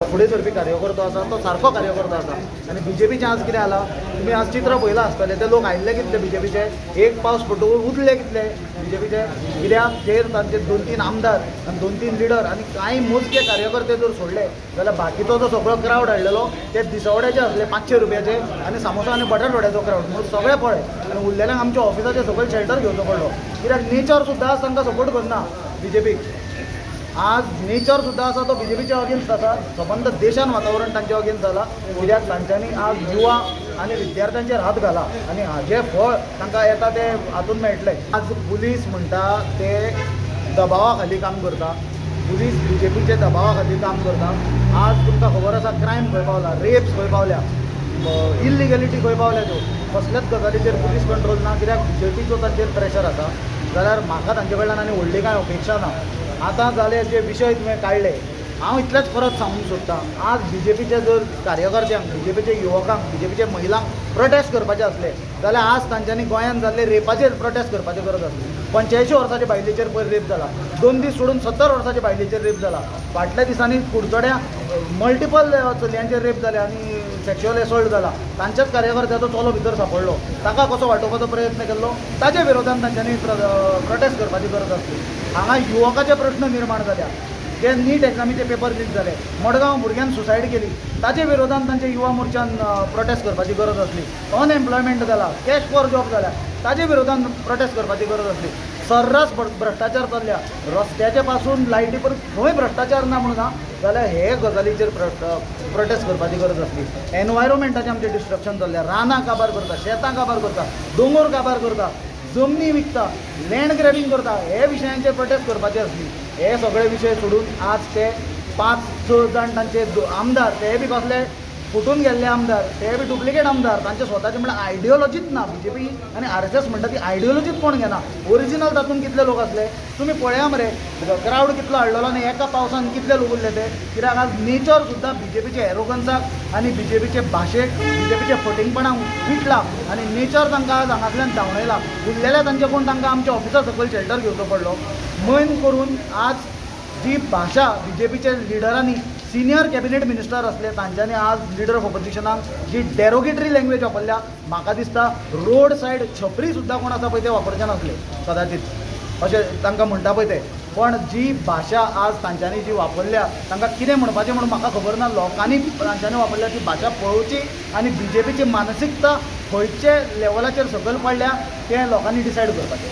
फुडें सरपी कार्यकर्तो आसा, तो सारको कार्यकर्तो आसा. आनी बीजेपीचें आज कितें जालां, तुमी आज चित्र पळयलां आसतलें. ते लोक आयिल्ले कितले बीजेपीचे? एक पावस पडटकूच उरले कितले बीजेपीचे? कित्याक जेर तांचे दोन तीन आमदार आनी दोन तीन लिडर आनी कांय मोजके कार्यकर्ते जर सोडले जाल्यार बाकीचो जो सगळो क्रावड हाडलेलो ते दिसवड्याचे आसले, 500 रुपयाचे आनी सामोसा आनी बटाटवड्याचो क्रावड. म्हणून सगळे पळय आनी उरलेल्यांक आमच्या ऑफिसाचे सकयल शेल्टर घेवचो पडलो, कित्याक नेचर सुद्दां आज तांकां सपोर्ट करना बीजेपीक. आज नेचर सुद्दां आसा तो बीजेपीच्या अगेन्स्ट आसा. सबंद देशान वातावरण तांच्या अगेन्स्ट जाला, कित्याक तांच्यांनी आज युवा आनी विद्यार्थ्यांचेर हात घाला आनी हाजें फळ तांकां येता तें हातून मेळटलें. आज पुलीस म्हणटा ते दबावा खाली काम करता. पुलीस बीजेपीच्या दबावा खातीर काम करता. आज तुमकां खबर आसा, क्रायम खंय पावला, रेप्स खंय पावल्या, इल्लिगॅलिटी खंय पावल्या. त्यो कसल्याच गजालीचेर पुलीस कंट्रोल ना, कित्याक बीजेपीचो तांचेर प्रेशर आसा. जाल्यार म्हाका तांचे कडल्यान आनी व्हडली कांय अपेक्षा ना. आतां जाले जे विशय तुवें काडले, हांव इतलेंच परत सांगूंक सोदतां, आज बीजेपीचे जर कार्यकर्त्यांक, बीजेपीचे युवकांक, बीजेपीचे महिलांक प्रोटेस्ट करपाचे आसले जाल्यार आज तांच्यांनी गोंयांत जाल्ले रेपाचेर प्रोटेस्ट करपाची गरज आसली. 85 वर्साच्या बायलेचेर पयर रेप जाला, 2 दीस सोडून 70 वर्साच्या बायलेचेर रेप जाला. फाटल्या दिसांनी कुडचड्या मल्टिपल चलयांचेर रेप जाले आनी सेक्शुअल एसॉल्ट जाला. तांच्याच कार्यकर्त्याचो चलो भितर सांपडलो. ताका कसो वाटोवपाचो प्रयत्न केल्लो, ताजे विरोधान तांच्यांनी प्रोटेस्ट करपाची गरज आसली. हांगा युवकाचे प्रश्न निर्माण जाल्या, जे नीट एग्जामीचे पेपर लीक जाले, मडगांव भुरग्यान सुसायड केली, ताजे विरोधान तांचे युवा मोर्चान प्रोटेस्ट करपाची गरज आसली. अनएम्प्लॉयमेंट जाला, कॅश फॉर जॉब जाल्या, ताजे विरोधान प्रोटेस्ट करपाची गरज आसली. सर्रास भ्रश्टाचार चल्ल्या, रस्त्याचे पासून लायटी पर्यंत खंय भ्रश्टाचार ना म्हणून ना जाल्यार हे गजालीचेर प्रोटेस्ट करपाची गरज आसली. एनवायरोमेंटाचें आमचें डिस्ट्रक्शन चल्ल्या, रानां काबार करता, शेतां काबार करता, दोंगोर काबार करता, जमनी विकता, लँड ग्रॅबिंग करता, हे विशयांचेर प्रोटेस्ट करपाचे आसली. हे सगळे विशय सोडून आज ते पांच स जाण तांचे आमदार, ते बी कसले फुटून गेल्ले आमदार, ते बी डुप्लिकेट आमदार. तांचे स्वताचे म्हणल्यार आयडियोलॉजीच ना. बीजेपी आनी आरएसएस म्हणटा ती आयडियोलॉजीच कोण घेना. ओरिजिनल तातूंत कितले लोक आसले, तुमी पळया मरे, क्रावड कितलो हाडलेलो आनी एका पावसान कितले लोक उरले ते. कित्याक आज नेचर सुद्दां बीजेपीच्या एरोगन्साक आनी बीजेपीचे भाशेक, बीजेपीच्या फटींगपणाक विटला आनी नेचर तांकां आज हांगांतल्यान धांवडायला. उरलेले तांचे कोण, तांकां आमच्या ऑफिसा सकयल शेल्टर घेवचो पडलो. मेन करून आज जी भाशा बीजेपीच्या लिडरांनी, सिनियर कॅबिनेट मिनिस्टर आसले, तांच्यांनी आज लिडर ऑफ ऑपोजिशनाक जी डेरोगेटरी लँग्वेज वापरल्या, म्हाका दिसता रोड सायड छपरी सुद्दां कोण आसा पळय ते वापरचे नासले कदाचित, अशें तांकां म्हणटा पळय ते. पण जी भाशा आज तांच्यांनी जी वापरल्या, तांकां कितें म्हणपाचें म्हणून म्हाका खबर ना. लोकांनी तांच्यांनी वापरल्या ती भाशा पळोवची आनी बीजेपीची मानसिकता खंयचे लेवलाचेर सकयल पडल्या तें लोकांनी डिसायड करपाचें.